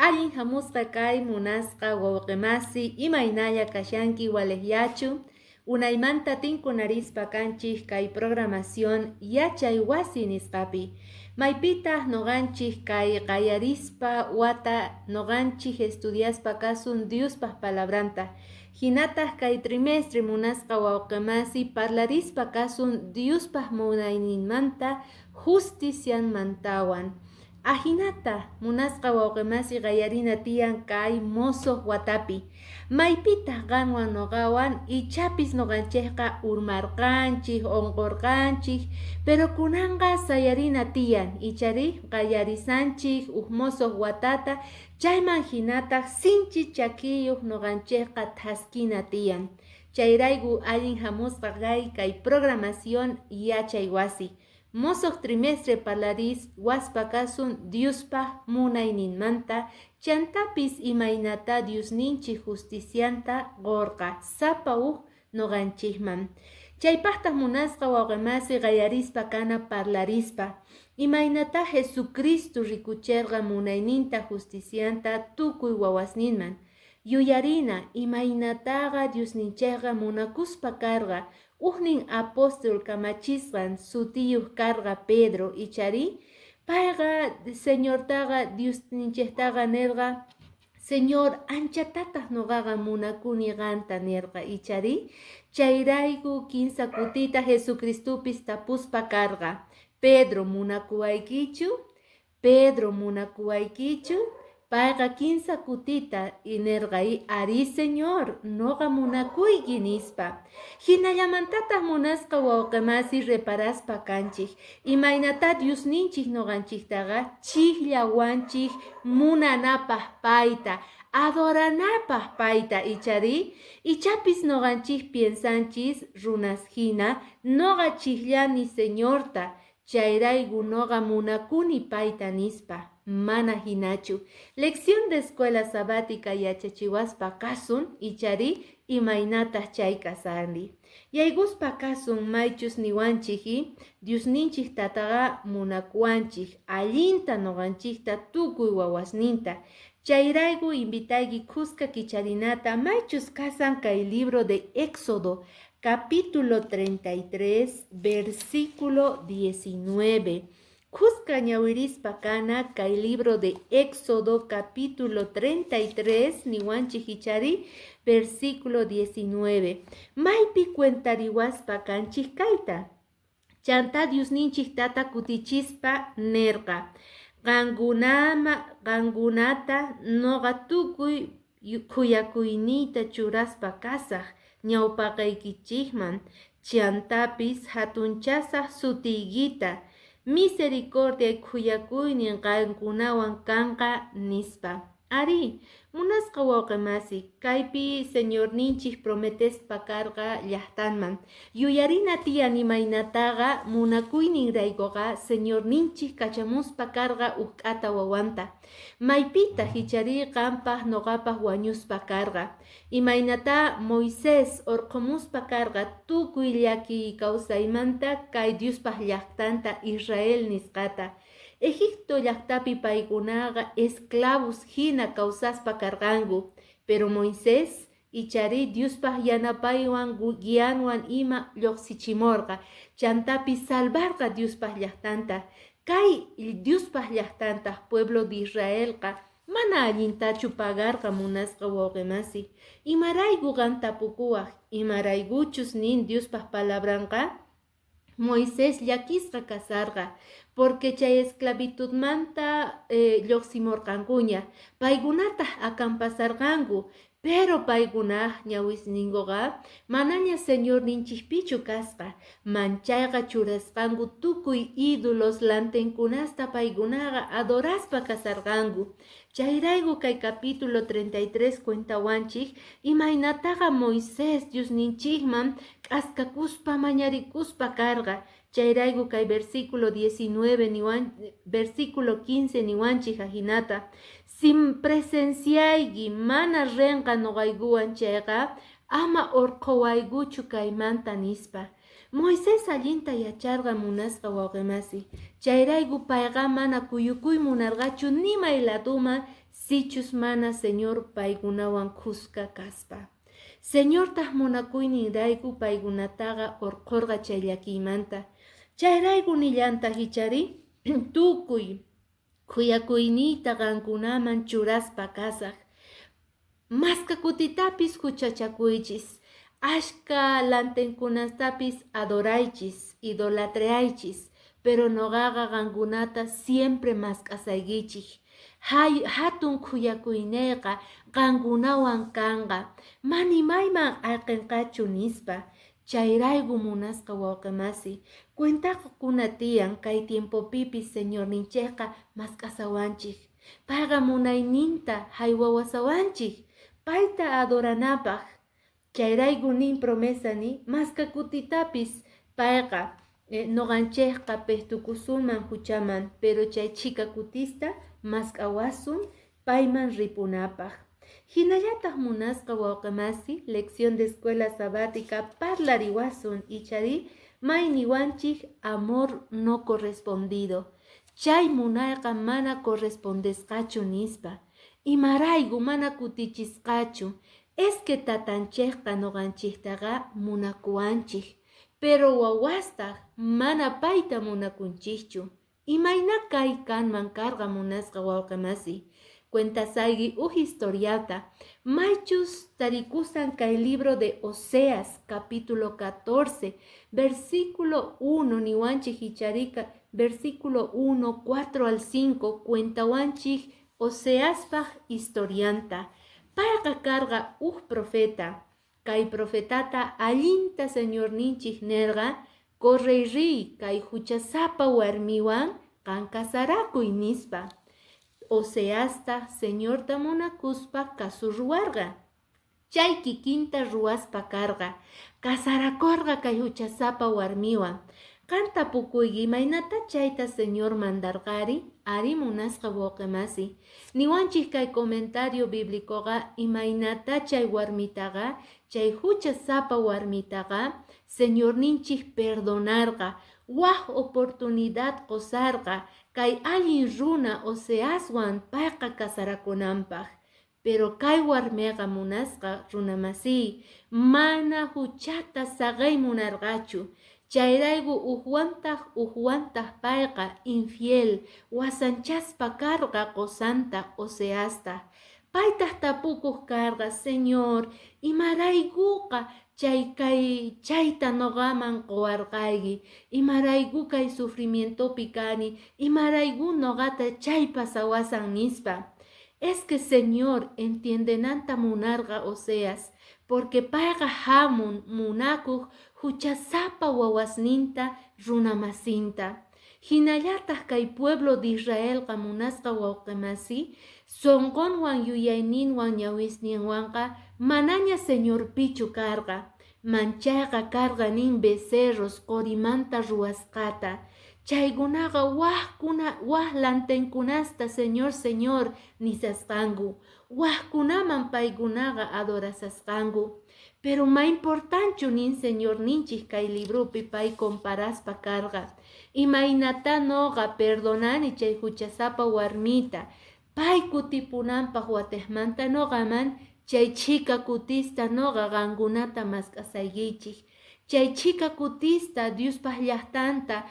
Allin hamusqa kay munasqa wawqimasi, imaynalla kashanki waliqllachu? Unaymanta tinkunarispa kanchik kay programación Yachay Wasi nisqapi. Maypitaq nuqanchik kay qayarispa wata nuqanchik estudiaspa kasun Diospaq palabranta. Hinataq kay trimestre munasqa wawqimasi parlarispa kasun Diospaq munayninmanta justicianmantawan. Ahinata munasqa wawqimasi qayarina tiyan kay mosoq watapi. Maypitaq qanwan nuqawan ichapis nuqanchikqa urmarqanchik, unqurqanchik, pero kunanqa sayarina tiyan, ichari qayarisanchik huk mosoq watata, chayman hinataq sinchi chakiyuq nuqanchikqa thaskina tiyan. Chayrayku allin hamusqa kay kay programación Yachay Wasi. Mosoq trimestre parlaris waspa kasun Diospaq munayninmanta, chantapis imaynata Diosninchik justicianta qurqa sapa huk nuqanchikman. Chaypaqtaq munasqa wawqimasi qayarispa kana parlarispa. Imaynata Jesucristo rikuchirqa munayninta justicianta tukuy wawasninman. Yuyarina imaynataqa Diosninchikqa munakuspa karqa Ujnin apóstol kamachisqan sutiyuq karqa Pedro, ichari? Payqa Señortaqa Diosninchiktaqa nirqa, Señor, anchatataq nuqaqa munakuni qanta nirqa, ichari? Chayrayku kinsa kutita Jesucristopis tapuspa karqa, Pedro, munakuwaykichu? Pedro, munakuwaykichu? Payqa kinsa kutita nirqa, arí Señor, noqa munakuyki nispa. Hinallamantataq munasqa wawqimasi reparaspa kanchik, imaynata Diosninchik noqanchiktaqa chikllawanchik munanapaq payta, adoranapaq payta, ichari? Ichapis noqanchik piensanchis runas hina, noqa chikllani Señorta, chayrayku noqa munakuni payta nispa. Mana hinachu. Lección de escuela sabática yachachiwaspa kasun, ichari imaynataq chay kasani. Yaykuspa kasun maychus niwanchik, Diosninchik tataqa munakuwanchik, allinta noqanchikta tukuy wawasninta. Chayrayku invitayki kuska kicharinata maychus kasan kay libro de Éxodo, capítulo 33, versículo 19. Kuska ñawirispa kana kay libro de Éxodo, capítulo 33, niwanchik ichari, versículo 19. Maypi cuentariwaspa kanchik kayta. Chanta Diosninchik tata kutichispa nirqa. Qankunama qankunata noqa tukuy khuyakuyniyta churaspa kasaq ñawpaqaykichikman, chantapis hatunchasaq sutiykita, misericordia khuyakuynin qankunawan kanqa nispa. Arí, munasqa wawqimasi, kaypi Señorninchik prometespa karqa llaqtanman. Yuyarina tiyan imaynataqa munakuyninraykuqa Señorninchik kachamuspa karqa huk k'ata wawanta. Maypitaq ichari qampaq noqapaq wañuspa karqa. Imaynata Moisés urqumuspa karqa tukuy llakiy kawsaymanta kay Diospaq llaqtanta Israel nisqata. Egipto llaqtapi paykunaqa esclavos hina kawsaspa karqanku, pero Moisés ichari Diospaq yanapaywan guianwan ima lluqsichimurqa, chantapis salvarqa Diospaq llaqtanta. Kay Diospaq llaqtantaq pueblo de Israelqa mana allintachu pagarqa munasqa wawqimasi. Imarayku qan tapukuwaq, imaraykuchus nin Diospaq palabranqa? Moisés llakisqa kasarqa, porque chay esclavitudmanta lluqsimurqankuña, paykunataq akampasarqanku, pero paykunaq ñawisninkuqa manaña Señorninchikpichu kasqa, manchayqa churasqanku tukuy ídolos lantinkunasta paykunaqa adoraspa kasarqanku. Chayrayku kay capítulo 33 cuentawanchik imaynataqa Moisés Diosninchikman k'askakuspa mañarikuspa karqa. Chayrayku kay versículo 19 niwan, versículo 15 niwanchik ajinata. Sin presenciayki mana rinqa noqaykuwan chayqa ama urqhuwaykuchu kaymanta nispa. Moisés allinta yacharqa, munasqa wawqimasi. Chayrayku payqa mana kuyukuy munarqachu ni may laduman sichus mana Señor paykunawan khuska kaspa. Señortaq munakuyninrayku paykunataqa urqhurqa chay llakiymanta. Chayrayku nillantaq ichari tukuy khuyakuyniyta qankunaman churaspa kasaq. Maska kutitapis huchachakuychis, ashka lantinkunatapis adoraychis, idolatreaychis, pero noqaqa qankunata siempre mask'asaykichik. Hatun khuyakuyniyqa qankunawan kanqa, mani mayman ayqinqachu nispa. Chayrayku munasqa wawqimasi, cuentaqa kuna tiyan kay tiempopipis Señorninchikqa mask'asawanchik. Payqa munayninta haywawasawanchik, payta adoranapaq. Chayrayku nin promesa ni maska kutitapis payqa noqanchikqa pejtukusunman huchaman, pero chay chhika kutista mask'awasun payman ripunapaq. Hinallataq munasqa wawqimasi, lección de escuela sabática parlariwasun ichari mayniwanchik amor no correspondido. Chay munayqa mana correspondesqachu nispa. Imarayku mana kutichisqachu. Es que tatanchikqa noqanchiktaqa munakuwanchik, pero wawastaq mana payta munakunchikchu. Imayna kay kanman karqa, munasqa wawqimasi? Cuentasayki uj historiata. Maychus tarikusan kay libro de Oseas, capítulo 14, versículo 1, niwanchik icharika, versículo 1, 4 al 5, cuentawanchik Oseaspaq historianta. Payqa karqa uj profeta. Kay profetata allinta Señorninchik nerqa, correy riy kay huchasapa warmiwan qan kasarakuy nispa. Oseasta Señorta munakuspa kasurruwarqa. Chay kikinta ruwaspa karqa, kasarakurqa kay huchasapa warmiwan. Qan tapukuyki, imaynata chayta Señor mandarqari? Ari, munasqa wawqimasi. Niwanchik kay comentario bíblicoqa imaynata chay warmitaqa, chay huchasapa warmitaqa Señorninchik perdonarqa, waj oportunidad qusarqa kay allin runa Oseaswan payqa kasarakunanpaq. Pero kay warmiqa, munasqa runamasiy, mana huchata saqay munarqachu. Chayrayku ujwantaq ujwantaq payqa infiel wasanchaspa karqa qusanta Oseasta. Paytaq tapukuq karqa, Señor, imaraykuqa chay kay chayta noqaman quwarqayki? Imarayku kay sufrimientopi kani? Imarayku noqata chay pasawasan nispa. Es que Señor entiendenanta munarqa Oseas, porque payqa hamun munakuq huchasapa wawasninta runamasinta. Hinallataq kay pueblo de Israelqa, munasqa wawqimasi, sunqunwan yuyayninwan ñawisninwanqa manaña Señorpichu karqa. Manchayqa karqa nin becerros qorimanta ruwasqata. Chaykunaqa wajkuna waj lantinkunasta Señor, Señor nisasqanku. Wajkunaman paykunaqa adorasasqanku. Pero ma importanchu nin Señorninchik kay libropi pay comparaspa karqa. Imaynata noqa perdonani chay huchasapa warmita. Pay kutipunanpaq watejmanta noqaman, chay chhika kutista noqa qankunata mask'asaykichik. Chay chhika kutista Diospaq llaqtanta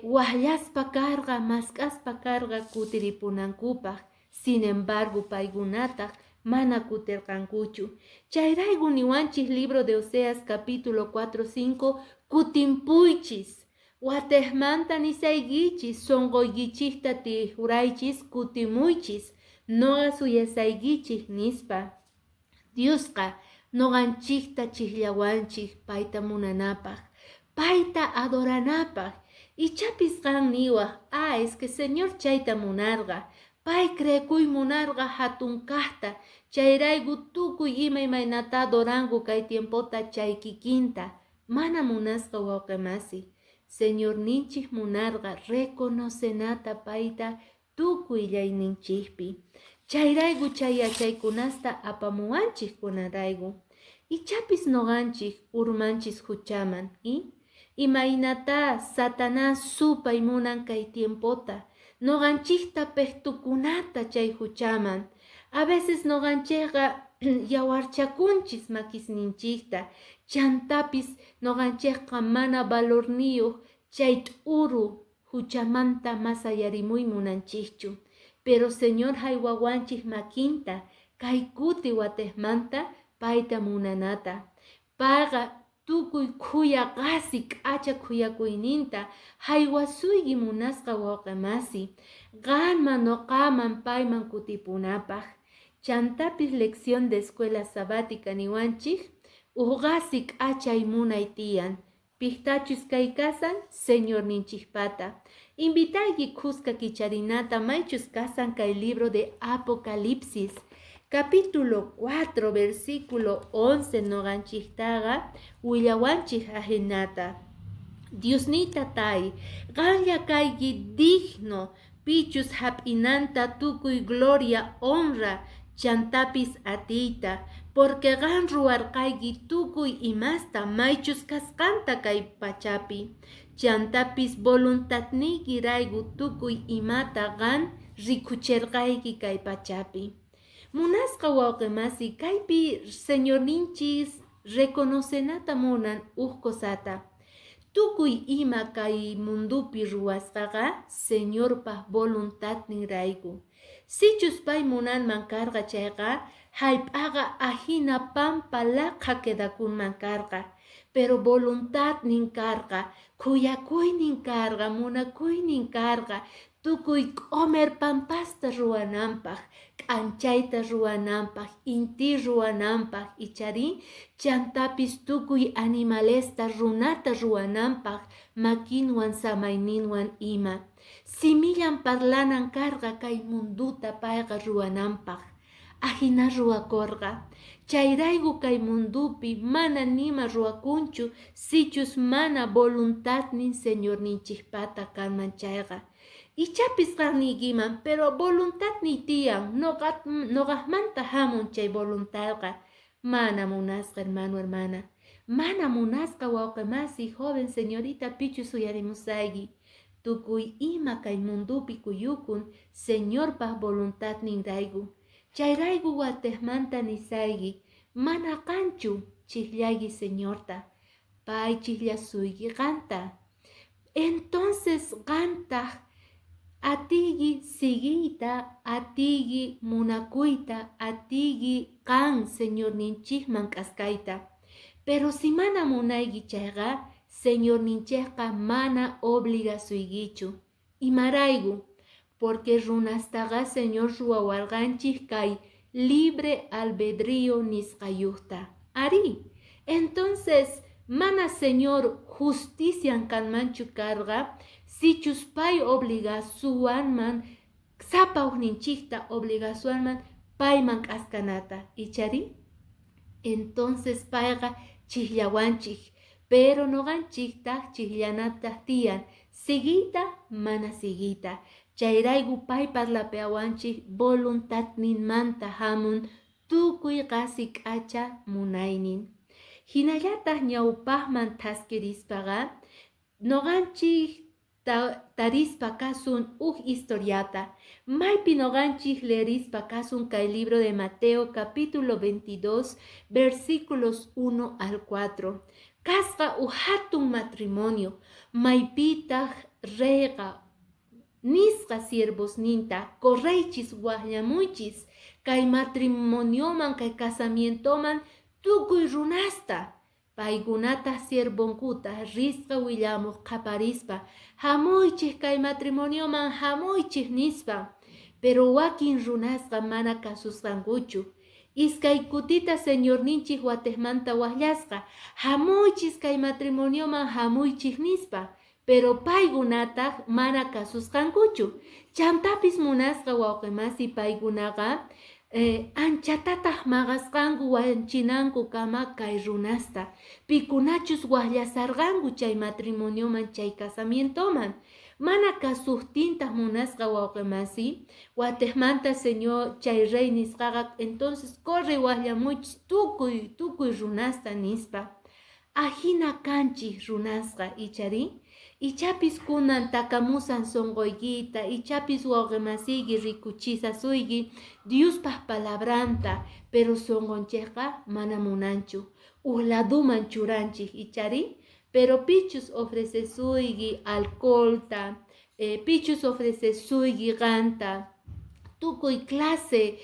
waqllaspa karqa, mask'aspa karqa kutiripunankupaq. Sin embargo, paykunataq mana kutirqankuchu. Chayrayku niwanchik libro de Oseas capítulo 4, 5, kutimpuychis. Watejmanta nisaykichis, sunquykichikta tijuraychis, kutimuychis, noqa suyasaykichik nispa. Diosqa noqanchikta chikllawanchik payta munanapaq, payta adoranapaq. Ichapis qan niwaq, ah, es que Señor chayta munarqa. Pay creekuy munarqa hatun kaqta, chayrayku tukuy imaymanata adoranku kay tiempota chay kikinta. Mana, munasqa wawqimasi. Señorninchik munarqa reconocenata payta tukuy llayninchikpi. Chayrayku chay yachaykunasta apamuwanchik kunarayku. Ichapis noqanchik urmanchis huchaman, y? Imaynatá Satanás supay munan kay tiempota noqanchikta pejtukunata chay huchaman. A veces noqanchikqa yawarchakunchis makisninchikta, chantapis noqanchikqa mana valorniyuq chay t'uru huchamanta masayarimuy munanchikchu. Pero Señor haywawanchik makinta kay kuti watejmanta payta munanata. Payqa tukuy khuya qasi k'acha khuyakuyninta haywasuyki munasqa wawqimasi, qanman noqaman payman kutipunapaq. Chantapis lección de escuela sabática niwanchik, uj qasi k'achay munay tiyan. Piqtachus kay kasan Señorninchikpata. Invitayki khuska kicharinata maychus kasan kay libro de Apocalipsis. Capítulo 4, versículo 11 noqanchiktaqa willawanchik ajinata. Diosniyta tay, qanlla kayki digno pichus hap'inanta tukuy gloria, honra, chantapis atiyta, porque qan ruwarqayki tukuy imasta maychus kasqanta kay pachapi. Chantapis voluntadniykirayku tukuy imata qan rikucherqayki kay pachapi. Munasqa wawqimasi, kaypi Señorninchis reconocenata munan uj cosata. Tukuy ima kay mundupi ruwasqaqa Señorpa voluntadninrayku. Sichus pay munanman karqa chayqa, hallp'aqa ajina pampa laqha quedakunman karqa. Pero voluntadnin karqa, khuyakuynin karqa, munakuynin karqa, tukuy q'omer pampasta ruwananpaq, k'anchayta ruwananpaq, inti ruwananpaq, ichari chantapis tukuy animalesta runata ruwananpaq, makinwan samayninwan ima. Simillan parlanan karqa kay munduta payqa ruwananpaq. Ajina ruwakorqa. Chayrayku kay mundupi mana nima ruwakunchu sichus mana voluntadnin Señorninchikpata kanman chayqa. Ichapis qan niykiman, pero voluntadniy tiyan, noqajmanta hamun chay voluntadqa. Mana munasqa hermano, hermana. Mana munasqa wawqimasi, joven, señorita, pichus uyarimusayki. Tukuy ima kay mundupi kuyukun Señorpa voluntadninrayku. Chayrayku watejmanta nisayki, mana qanchu chijllayki Señorta, pay chijllasuyki qanta. Entonces qantaq atiyki siguiyta, atiyki munakuyta, atiyki qan Señorninchikman k'askayta. Pero si mana munayki chayqa, Señorninchikqa mana obligasuykichu. Imarayku? Porque runastaqa Señor ruwawarqanchik kay libre albedrío nisqayuqta. Ari, entonces mana Señor justician kanmanchu karqa, sichus pay obligasuwanman, sapa ujninchikta obligasuwanman payman k'askanata, ichari? Entonces payqa chijllawanchik, pero noqanchiktaq chijllanataq tiyan, siguiyta mana siguiyta. Chayrayku pay parlapawanchik voluntadninmanta hamun tukuy qasi k'acha munaynin. Hinallataq ñawpaqman thaskirispaqa noqanchik tarispa kasun uj historiata. Maypi noqanchik leerispa kasun kay libro de Mateo capítulo 22 versículos 1 al 4. Kasqa uj hatun matrimonio, maypitaq reyqa nisqa siervosninta, correychis waqllamuychis kay matrimonioman, kay casamientoman tukuy runasta. Paykunata siervonkuta risqa willamuq qaparispa, hamuychik kay matrimonioman, hamuychik nispa. Pero wakin runasqa mana kasusqankuchu. Iskay kutita Señorninchik watejmanta waqllasqa, hamuychis kay matrimonioman, hamuychik nispa. Pero paykunataq mana kasusqankuchu. Chantapis munasqa wawqimasi paykunaqa anchatataq maqasqanku wanchinanku kama kay runasta. Pikunachus waqllasarqanku chay matrimonioman, chay casamientoman. Mana kasuqtintaq munasqa wawqimasi, watejmanta Señor chay rey nisqaqa, entonces corre waqllamuychis tukuy runasta nispa. Ajina kanchik runasqa, ichari? Ichapis kunan takamusan sonqoykita, ichapis wawqimasiyki rikuchisasuyki Diospaq palabranta, pero sonqonchikqa mana munanchu. Uj laduman churanchik, ichari? Pero pichus ofrecesuyki alcoholta, pichus ofrecesuyki qanta, tukuy clase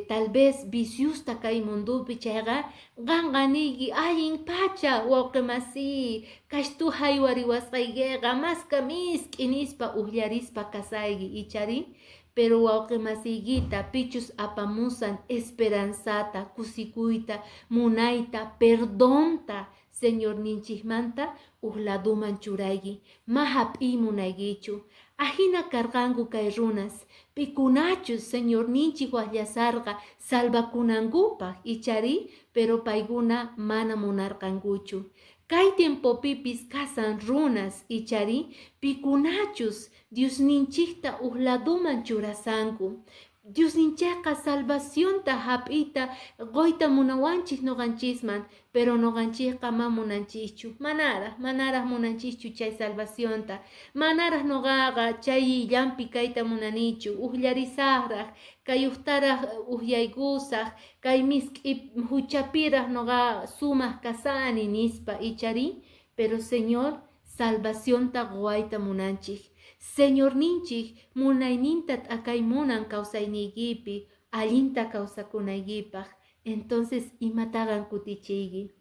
tal vez viciusta kay mundupi chayqa, qanqa niyki allin pacha wawqimasiy, kashtu haywariwasqaykiqa maska misk'i nispa ujllarispa kasayki, ichari? Pero wawqimasiykita pichus apamusan esperanzata, kusikuyta, munayta, perdonta Señorninchikmanta uj laduman churayki, ma hap'iy munaykichu. Ajina karqanku kay runas, pikunachus Señorninchik waqllasarqa salvakunankupaq, ichari? Pero paykuna mana munarqankuchu. Kay tiempopipis kasan runas, ichari? Pikunachus Diosninchikta uj laduman churasanku. Diosninchikqa salvacionta hap'iyta qoyta munawanchik noqanchisman, pero noqanchikqa ma munanchikchu. Manaraq, manaraq munanchikchu chay salvacionta. Manaraq noqaqa chay llampi kayta munanichu. Ujllarisaqraq, kay ujtaraq ujyaykusaq, kay misk'i huchapiraq noqa sumaq kasani nispa, ichari? Pero Señor salvacionta qoyta munanchik. Señorninchik munayninta t'akay munan kawsayniykipi, allinta kawsakunaykipaq. Entonces imataqan kutichiyki?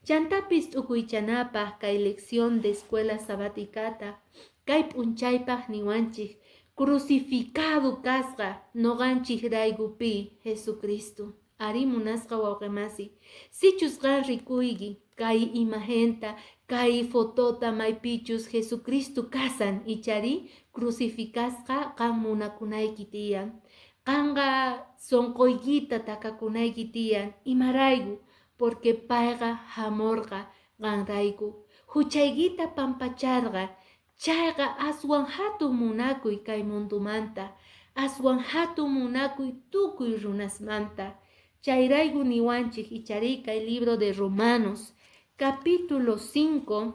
Chantapis t'ukuychanapaq kay lección de escuela sabáticata kay p'unchaypaq niwanchik crucificado kasqa noqanchikraykupi Jesucristo. Ari, munasqa wawqimasi, sichus qan rikuyki kay imagenta, kay fotota maypichus Jesucristo kasan, ichari, crucificasqa, qan munakunayki tiyan. Qanqa sonqoykita takakunayki tiyan. Imarayku? Porque payqa hamurqa qanrayku. Huchaykita pampacharqa. Chayqa aswan hatun munakuy kay mundumanta, aswan hatun munakuy tukuy runasmanta. Chayrayku niwanchik, ichari, kay libro de Romanos, capítulo 5,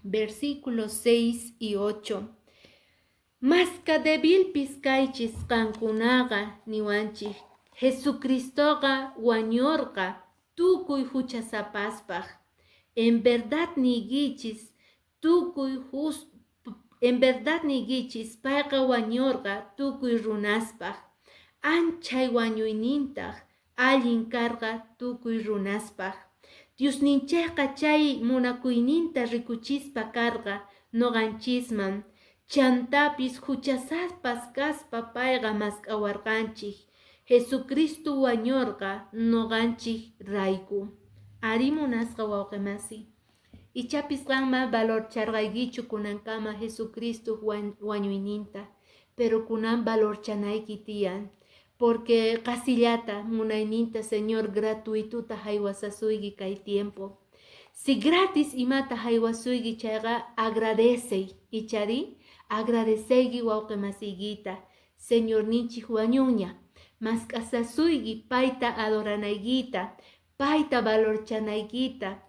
versículos 6 y 8. Maska debilpis kaychis qankunaqa, niwanchik, Jesucristoqa wañurqa tukuy huchasapaspaq. En verdad niykichis, tukuy en verdad niykichis, payqa wañurqa tukuy runaspaq. Anchay wañuynintaq allin karqa tukuy runaspaq. Diosninchikqa chay munakuyninta rikuchispa karqa noqanchisman. Chantapis huchasapas kaspa payqa mask'awarqanchik. Jesucristo wañurqa noqanchik rayku. Ari, munasqa wawqimasi, ichapis qanma valorcharqaykichu kunankama Jesucristo wañuyninta, pero kunan valorchanayki tiyan, porque qasillata munayninta Señor gratuituta haywasasuyki kay tiempo. Si gratis imata haywasuyki chayqa, agradecey, ichari? Agradeceyki wawqimasiykita. Señorninchik wañunña, mask'asasuyki payta adoranaykita, payta valorchanaykita.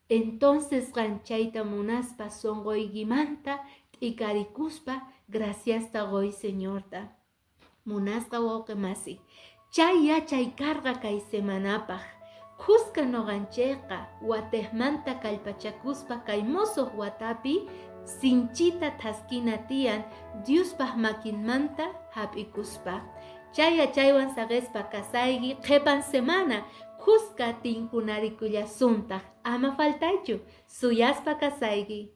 Entonces qan chayta munaspa sonqoykimanta t'ikarikuspa graciasta qoy Señorta. Munasqa wawqimasi, chay yachay karqa kay semanapaq. Kuska noqanchikqa watejmanta kallpachakuspa kay musuq watapi sinchita thaskina tiyan Diospaq makinmanta hap'ikuspa. Chay yachaywan saqispa kasayki, qhipan semana kuska tinkunarikullasuntaq. Ama faltaychu, suyaspa kasayki.